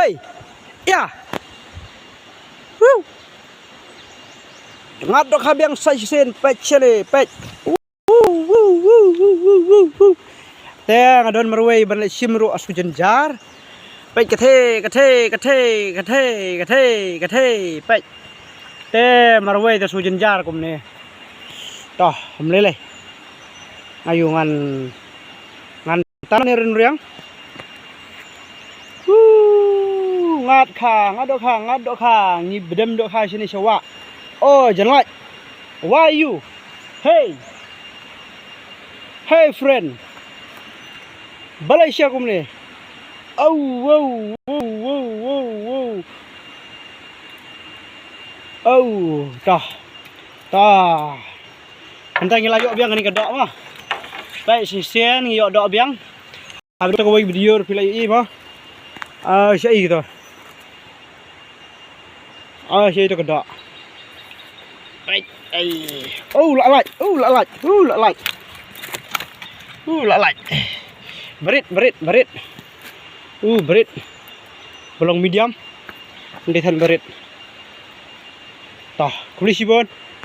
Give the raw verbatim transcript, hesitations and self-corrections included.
Hey. Ya. Woo. Ngat dohkha biang sa shisien, peit shane, peit. Woo, woo, woo, woo, woo, woo, woo. Te nga don marwei ban leit shim ruh ha sujynjar. Peit katei, katei, katei, katei, katei, katei, peit. Te marwei te sujynjar kumne. Toh, ym lei lei. Ayu ngan, ngan Tang ne rynriang. Woo, ngat kha, ngat dohkha, ngat dohkha, ngi bdem dohkha shane sha wah. Oh, janlait. Why you? Hey. Hey, friend. Balei sha kumne? Oh, wow, wow, wow, wow, wow. Oh, tah. Tah. Mynta ngi la ïoh biang kane ka doh ma. Peit shisien ngi ïoh doh biang. Haba ïoh kawei video phi la ïohi ma. Ah, shaei to. Ah, shaei to ka doh. Ai, ai. Oh, la lait, oh, la lait, oh, la lait. Oh, la lait. Barit, barit, barit. Oh, barit. Ba long medium. Ngi than barit. Tah, khublei shibun.